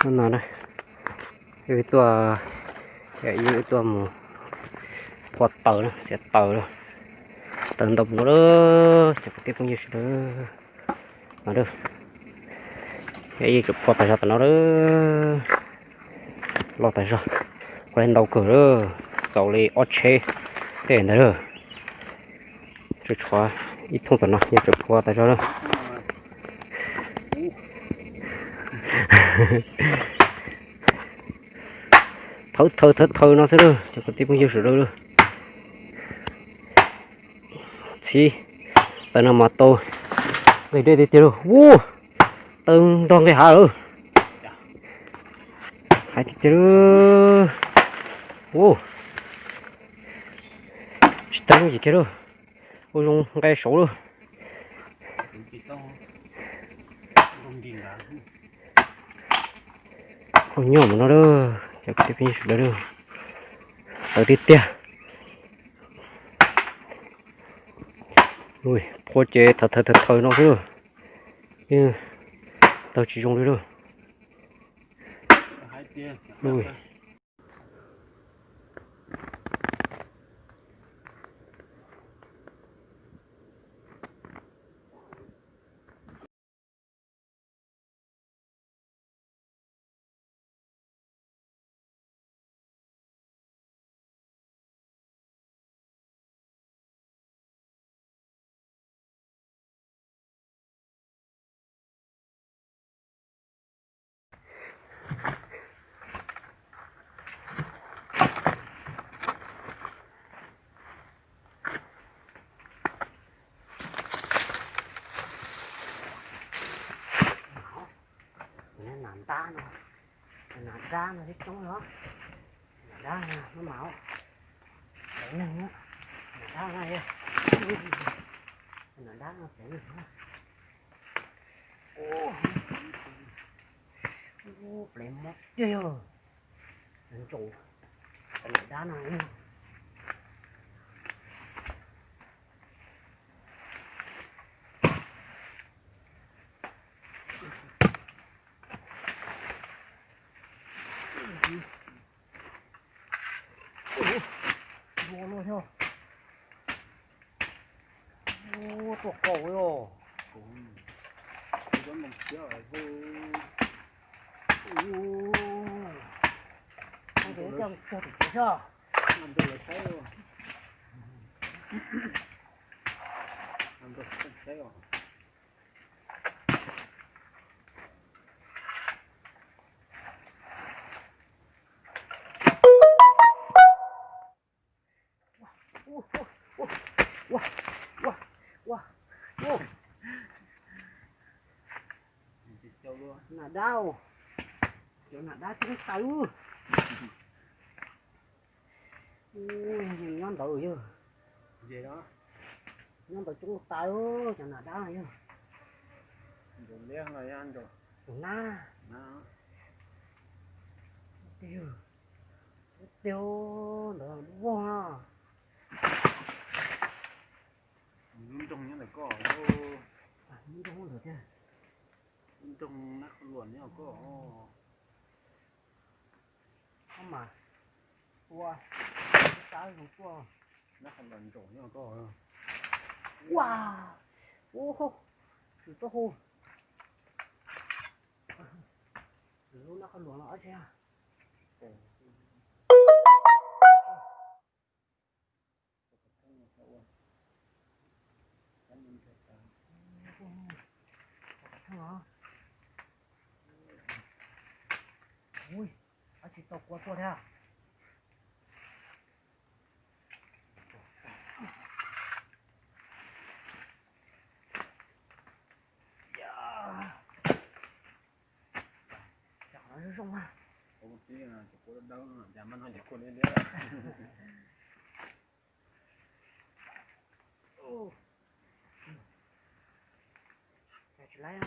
No na, wb tuaj, wb tuaj mus phua taws na, xiav taws na, taws ntau no lawm, cov kwv tij phooj ywg sawv daws. No, wb tsum phua tas zog tam no lawm, loj tas zog, ua li ntau kawg lawm, txaus li ob tsheb tej ntawd lawm. Tshuav tshuav ib thooj tom no, yog tsum phua tas zog lawm. Thawv thawv thawv thawv no xwb lawm, cov kwv tij phooj ywg sawv daws lawm. Txhiv taws no mas tau nqis dej tiag tiag lauj. Ua, taws ntog nqis hav lawm. Hais tiag tiag lauj. Ua, tsis tau lub yim kiag lauj. Ua zoo nqe saud lauj. Khaub nyob mus no lawm, cov kwv tij phooj ywg sawv daws lawm. Taws tiag tiag. Phua ces thawv thawv thawv thawv no xwb, yeej taws tsis zoo li lauj. Nam ntab no, nam ntab no thiab coob los, nam ntab no maj mam, nam ntab no, nam ntab no coob. Plev mob tiag yog, ntsaum, nam ntab no. Ua luaj thiab. Ua tuaj qaug os. Ua, ua, ua, coj tim tsev soj. Nam dab, cov nam dab coob taws. Nyob ntawd yog, nyob ntawd coob taws, cov nam dab yog. Tus nab, tig ntawd vog no. Lub nroog nyob ntawm koj, lub nroog ntawd thiab. Lub nroog nab qhov luas nyob koj. Mas tua, tab zoo tuaj. Nab qhov luas ntsaum nyob koj. Ua, ua, tsis tau hu. Lub nab qhov luas no dab tsi? Ui, dab tsi tau kua tuaj thiab. Zoo zoo na. Tsis laib,